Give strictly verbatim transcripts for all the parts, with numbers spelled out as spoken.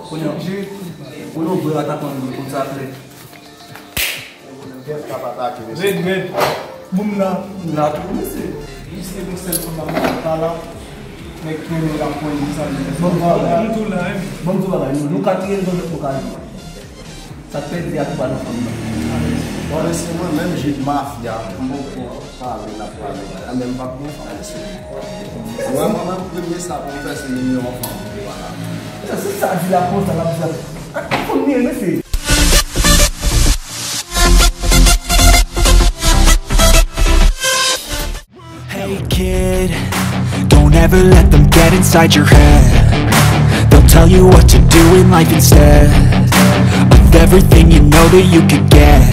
Kounye a, kounye a, w vre atakan li konsa klè. Red, red. Boum la. M la tou, mesye. Misye gen sèl fanm la, mwen pa la. Nèg ki renmen l ap pran li, sa li. Bon, bon, bon, tou la, wi. Bon, tou la, nou, nou ka tire l, nou ka jwe. Sa k pèdi a tou pa nan fanm nan. Bon, mesye, mwen menm, Jude Mafia, m poko pale, n ap pale. Anben, m p ap gen fanm, mesye. Mwen, mwen menm, premye sa pou m fè, se nimewo fanm, vwala. Sa, se sa di la konsa, l ap di la. Ak fanm li ye, mesye. Hey kid, don't ever let them get inside your head. They'll tell you what to do in life instead of everything you know that you could get.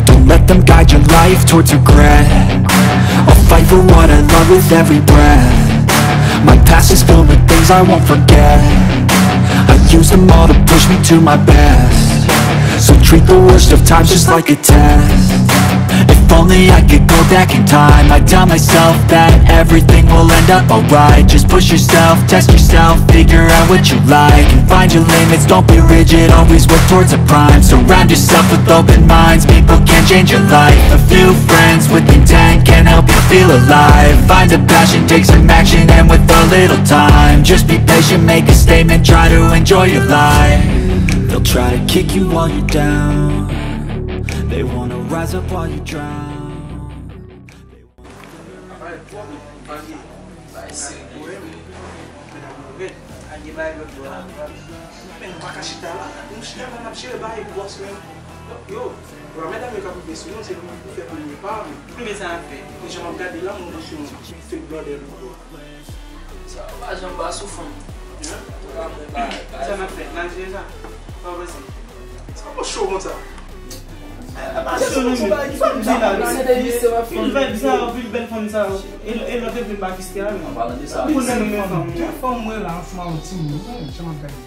Don't let them guide your life towards regret. I'll fight for what I love with every breath. My past is filled with things I won't forget. I use them all to push me to my best. So treat the worst of times just like a test. If only I could go back in time, I'd tell myself that everything will end up alright. Just push yourself, test yourself, figure out what you like, and find your limits. Don't be rigid, always work towards a prime. Surround yourself with open minds, people can change your life. A few friends with intent can help you feel alive. Find a passion, take some action, and with a little time, just be patient, make a statement, try to enjoy your life. They'll try to kick you while you're down. They wanna rise up while you drown. Men nou pa ka chita la. Nou chita la, n ap jere bagay bwòs menm. Yo, bra medam yo k ap rive sou nou, se nou ki pou fè premye pa a. Men sa a fè, men jan m ap gade la, mwen wè se yon fake blòdè nou bò. Sa yo pa janm ba sou fanm. Hein? Sa n ap fè, n al jere sa. Sa w panse? Sa pa cho konsa. Anpil vibe sa yo, anpil bèl fanm sa yo. E, e lòt yo vin pa kiste a menm. Pou nou menm fanm. De fanm mwen la, ansanm ak yon timoun, jan m ap gade.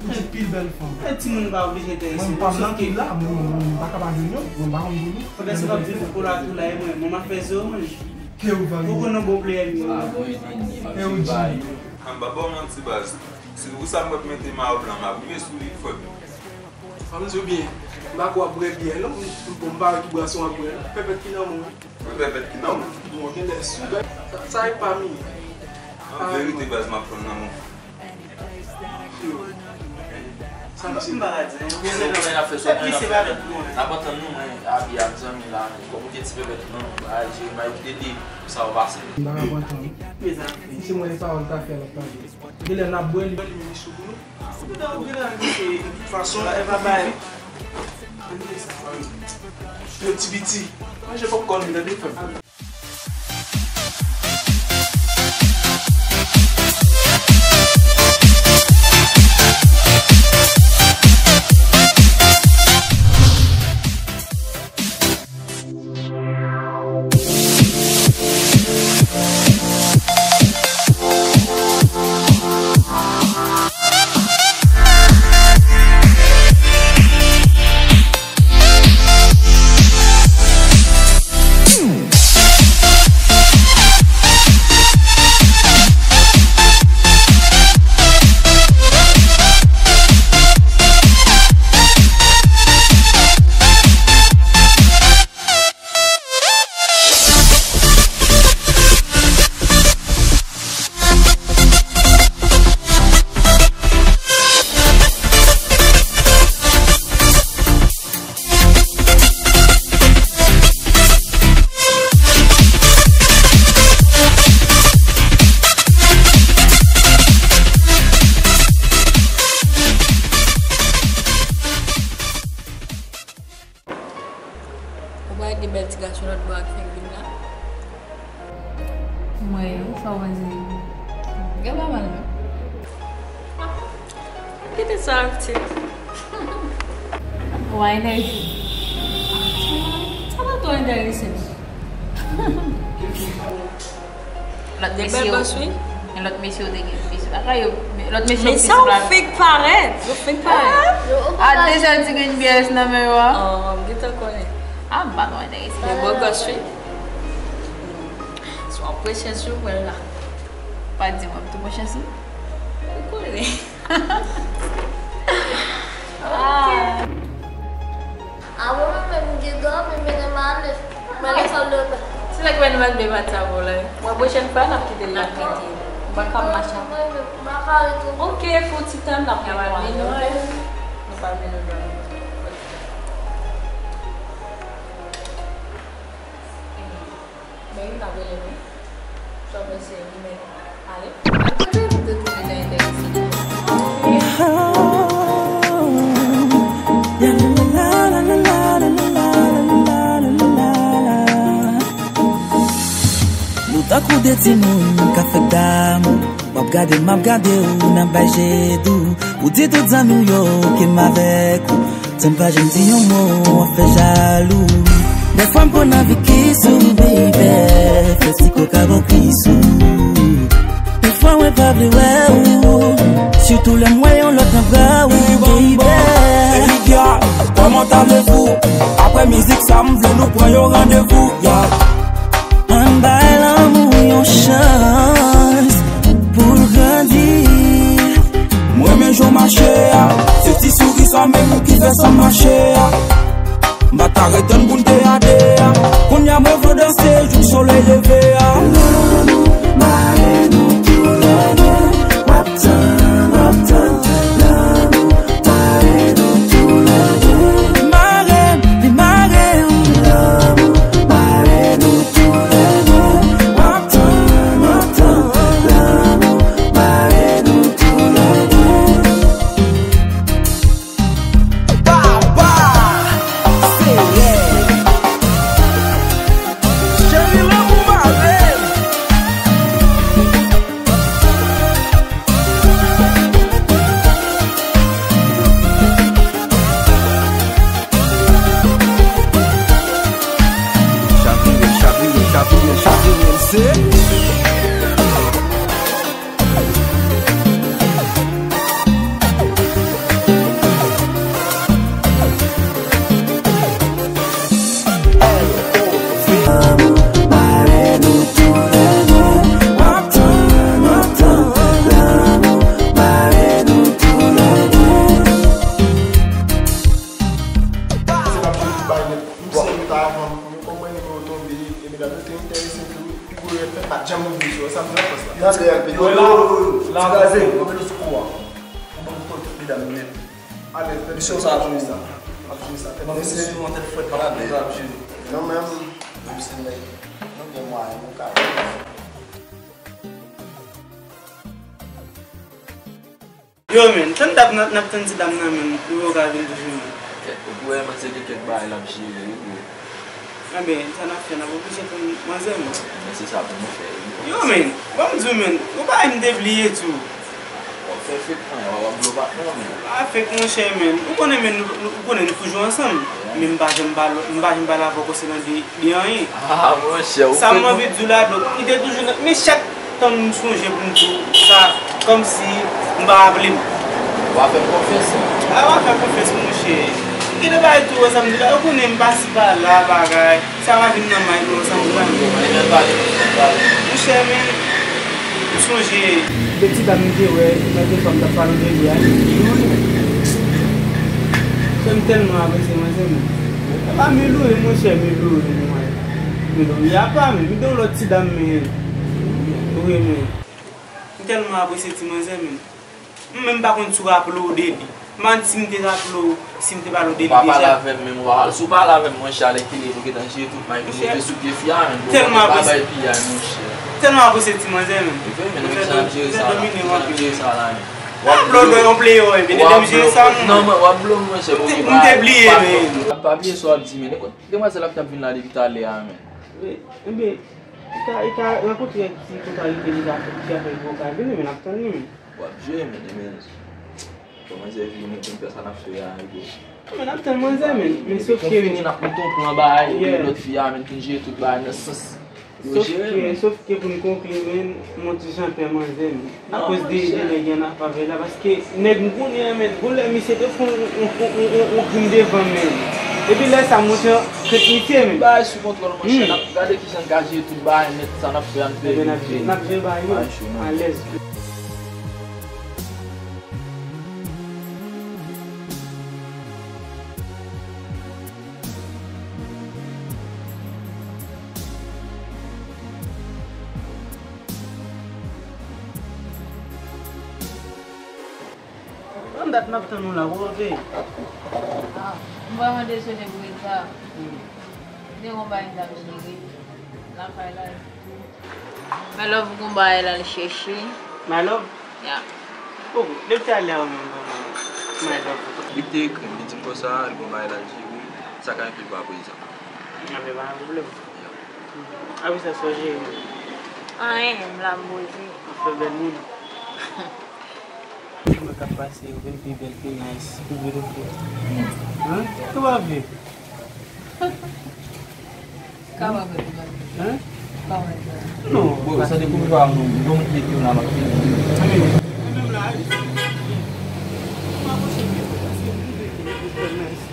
Ou di pil bèl fanm. E timoun pa oblije enterese nou. Mwen m pa nan pil la, mwen, mwen, mwen pa ka pa jwenn yo, mwen pa konn pou nou. Pandan se w ap viv pou la tou la, e mwen, mwen m ap fè zo mwen. Ke ou vann. Ou konn nou bon player nou. E ou di. An ba ba w manti baz. Se pou sa m wè pou mete mayo blan, m ap rive sou li frè m. An m di w byen, m pa kwè w ap bwè byè non, m, m, bon, m pa wè ki bwason w ap bwè non. Pèpèt ki nan men w. Mwen pèpèt ki nan men w. Bon, genlè sou bèt, sa, sa e pa mi. An verite baz m ap pran nan men w. Yo. Sa m di. M pa ka di anyen. Mwen menm nan fè sou mwen nan fè. N ap antann nou, mwen, Abi ak zanmi la, kòm ou te di pèpèt non, bay, Jeremay ou te di, sa w pase. M pa ka pran tan. Si se mwen li pawòl ta fè l ap pale. Genlè n ap bwè li. Li sou pou nou. Ou gentan, ou gentan, li se, de tout fason, e pa bay. Yo ti piti. Manje popcorn li tande frè m. Ou pa wè gen bèl ti gason lòt bò a ki fèk vin la? Mwen, sa w panse? Gen pa mal menm. Kite sa, piti. Ou pa enterese? Sa pa twò enterese m. Lòt mesye yo, gen lòt mesye yo te gen, mesye lakay yo, lòt mesye yo. Men sa w fenk parèt, yo fenk parèt. A de zè ti grenn byè nan men yo a. Oh, m gentan konnen. A, m pa twò enterese. Men bò gòch wi. Si w ap pran chans ou pran l la. Pa di mwen m tou pran chans wi. Ou konnen. Fè n ap kite l la. N ap kite. M pa ka mache. M pa ka rete. Ok, fè yon ti tan, n ap vin wè. Nou pral vin wè. Men wi, n ap rele nou. Sa w panse, wi, men ale. Al kote nou te tounen nan entèvyou sa? Nou tankou de timoun k ap fè damou. W ap gade m, m ap gade w, n ap bay je dou. Ou di tout zanmi w yo ke m avèk ou. San m pa janm di yon mo, w ap fè jalou. Dèfwa m konn anvi kis ou, baby. Fè ti koka bò kis ou. Dèfwa mwen pa vle wè ou. Sitou lè m wè yon lòt nan bra ou, baby. Hey, girl, kòman talevou? Apre mizik sa, m vle nou pran yon randevou, yeah. Ann bay lanmou yon chans pou l grandi. M renmen jan w mache a, se ti souri sa menm ki fè sa mache a. M pa t arete tann pou n te a de a. Kounye a mwen vle w danse jouk solèy leve a. Lanmou mare nou toulède, w ap tann, w ap tann. Lanmou mare nou toulède. Mare m, li mare w. Lanmou mare nou toulède. W ap tann, w ap tann. Lanmou mare nou toulède. Papa, seyè. Cheri, lanmou mare m. Chavire, chavire, chavire, chavire, se. Se pa pou bay nèt. M se yo ta avan m, yo konprann yo tonbe, e medam yo te enterese tou. Pi gwo rèv fèt, pa t janm ouvri sou sa, m nan fòs la. Yo antre ak yo la, la, ti kraze. Mwen mete sou kou a. Mwen ban m tout medam yo nèt. Alèz, fè misyon sa tou. Ap jwe sa. Mwen mete sou yon tèt fwèt, pa la tèt ap jwe. Nou menm, nou se nèg, nou gen mwayen, nou ka. Yo, men, tann dam nan, n ap tann ti dam nan, men, pou yo ka vin toujou, men. Kèt, ou pou wè, mwen se gen kèk bagay l ap jere, wi, bro. Enben, sa n ap fè, n ap oblije tann manzè, men. Men se sa pou nou fè, wi, bro. Yo, men, ban m di w, men, ou pa m te bliye tou. W ap fè fake, man, w ap blow back, non, men. Pa fake, monchè, men. Ou konnen, men, nou, nou, ou konnen nou toujou ansanm. Men m pa janm pale, m pa janm pale avè w konsènan de, de anyen. Ah, monchè, ou fake. Sa m anvi di w la, donk, li te toujou nan, men chak tan m sonje pou m di w sa, kòmsi m pa raple m. W a fè m konfyans, non? A, w a fè konfyans, monchè. Gen de bagay tou, sa m di la, ou konnen m pa si pa la, bagay. Sa va vin nan may nou ansanm, ou konnen. Mwen, men pale, men pale. Monchè, men, ou sonje. De ti dam m te wè, nan telefòn, m t ap pale de li a, li louri. Sè m tèlman apresye manzè, men. E pa Milouri, monchè, Milouri, mwen. Milouri a pa, men. M gen yon lòt ti dam, men. Wi, men. M tèlman apresye ti manzè, men. M menm pa konn si w raple w de li. M pa konn si m te raple w, si m te pale w de li deja. Ou pa pale avè m menm, ou pa, si w pale avè m, monchè, alèkile, nou gentan jere tout may pou nou mete sou pye fi a, men, bro, mwen pa bay piyay, monchè. Tèlman apresye ti manzè, men. Ou vre, men, nou gentan ap jere sa la, nou gentan ap jere sa la, men. W ap blow yon player, men, w ap blow, non, mwen, w ap blow, monchè, m te bliye, men. Pa bliye sa w ap di, men, demwazèl la ki t ap vin la depi talè a, men. Wi, enben, li ka, li ka rankontre ti kontrarite li ka fè, ki ka fè l pran kay vini, men, n ap tann li, men. W ap jwe, men, men, fò manzè vini pou n fè sa n ap fè a, bro. Men n ap tann manzè, men, men sof ke. Pou fini, n ap mete yon plan bagay, epi lòt fi a, men, pou n jere tout bagay nan sans yo jere, men. Sof ke, sof ke pou n konkli, men, m yon ti jan pè manzè, men. Akoz de, de nèg y ann ap avè la, paske nèg m konnen an, men, gon lè misye te fè yon, yon, yon, yon, yon krim devan m, men. Epi lè sa, m monte an krent misye, men. Bagay sou kontwòl, monchè, n ap gade kijan n ka jere tout bagay nèt, sa n ap fè a, n fè vite. Enben, n ap jere, n ap jere bagay yo alèz. Dat m ap tann ou la, ou oke? Ah, m vrèman dezole pou sa. Hmm. Gen yon bagay m t ap jere lakay la. My love, gon bagay l al chèche. My love? Ya. Oh, depi talè a ou menm, vrèman. My love. Li te ekri m, li di m konsa, li gon bagay l al jere, sa ka rive pou aprezan. Anben, pa gen pwoblèm. Ya. Apre sa, sa w jere menm? Anyen, m la m poze. Ou fè bèl moun. Mwen k ap pase, ou vin pi bèl, pi nice, pi beautiful. Hein? Ou pa vle? Kòman vle? Hein? Kòman vle? Non. Bon, sa dekouvri pa nou, nou met mete nan lòt peyi. Anben, mwen menm la, wi. Mwen avanse byen, mwen pase, mwen vin bèl, mwen nice,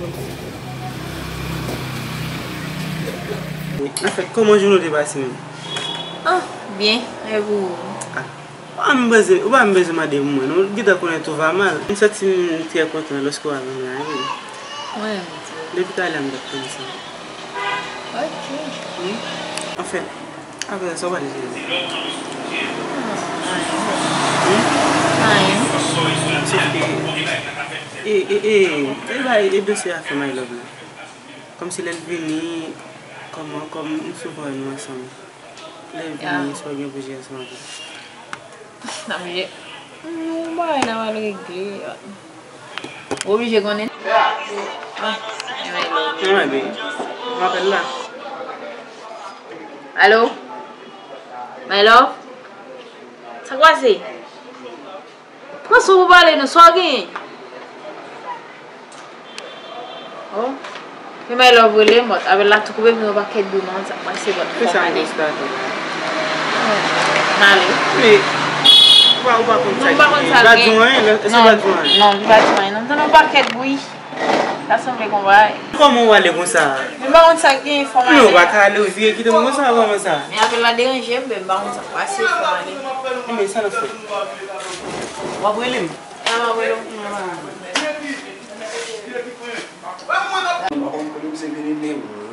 nice. Anfèt, kòman jounen w te pase menm? Ah, byen. E pou ou? Ah. Ou pa menm bezwen, ou pa menm bezwen mande pou mwen, non. Ou gentan konnen tou va mal. M santi m trè kontan lòske w avè m la, wi. Mwen menm tou. Depi talè a m t ap tann sa. Ok. Wi. Anfèt, apre sa, sa w pral jere? Hmm? Anyen. Anyen. Sòf ke, e, e, e, e, bay, e dosye afè My Love la. Kòmsi lè l vini, kòman, kòm m souvan wè nou ansanm. Lè l vini, sa w gen pou jere ansanm avè l? N ap je-, yon bagay n ap al regle. Ou oblije konnen. Ah, men love. Mwen, baby. M apèl la. Alo? My love? Sa k pase? Pran sou pou pale non, sa w genyen? Oh. Se My Love rele m, apèl la tou koupe, m gen yon pakèt bri nan sa k pase, but fò m ale. Kisa m konstate la? Oh. M ale. Men, ou pa, ou pa konn sa ki gen. Li pa di w anyen, èske li pa di w anyen? Non, li pa di m anyen. Non, m tande yon pakèt bri. Sa sanble konn bagay. Kòman w ale konsa? Men m pa konn sa k gen, fò m ale. Non, ou pa ka ale, ou vire kite m konsa, kòman sa? Men apèl la deranje m, men m pa konn sa k pase, fò m ale. Men sa n ap fè? W ap rele m? A, m ap rele w.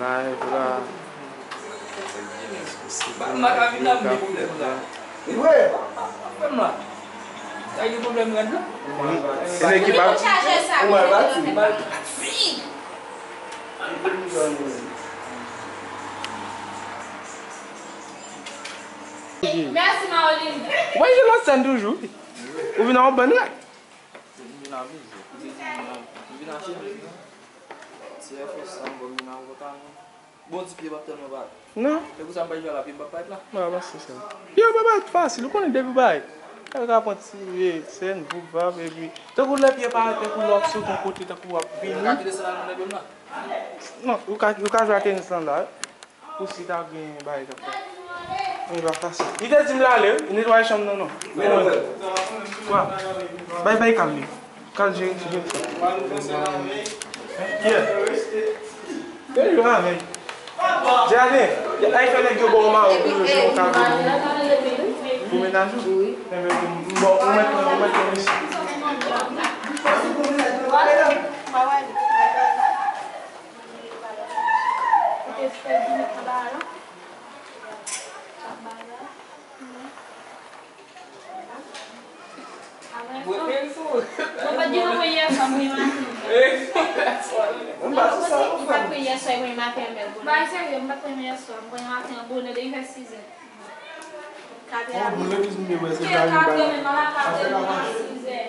Live la. Ba m maka vin la, m gen pwoblèm la. Wi. Sa gen pwoblèm rad la? Se ekip a. Ou mal pati. Mal pati. Mèsi, Maolin. Ou pa jwe lòt sèn toujou? Ou vin a yon bann rad. M vin avè zòt. M vin achte. Ti F S sa m bon, m vin avè vòt a nou. Bon, ti pye p ap tèlman parèt. Non. Se pou sa m pa jwe la, pye m p ap parèt la. Mwen pa panse sa. Pye w pa parèt fasil, ou konnen depi w bay. Sa ka pran ti, e, sèn, voup vap, epi. Tankou lè pye parèt, tankou lè w ap sot yon kote, tankou w ap vini. Ou ka kite sandal nan pye m la? Non, ou ka, ou ka jwe a tenis lan la, wi. Pou si ta gen bagay k ap fèt. Men pa fasil. Li te di m l ale, wi, li netwaye chanm nan, non. Men non, frè. Kwa? Bay, bay kal li. Kal jere ti jèn sa. Kiyès? Yo jwe avè l. Jaden, ay fè nèg yo ba w mawo pou yo jwe yon kado pou, pou mennaj ou. Wi. Enben, m ba w, ou mèt pran, ou mèt pran mesye. Ou te fè di met anba a la? Mwen pa t gen anpil yè swa, mwen maten. Mwen pa t gen anpil yè swa, mwen maten, men mwen pa t gen yè swa, mwen maten an bonè depi fè sizè. Katè a. Bon, legliz nou te wè se Kè Karim katè, men mwen la katè, mwen la sizè.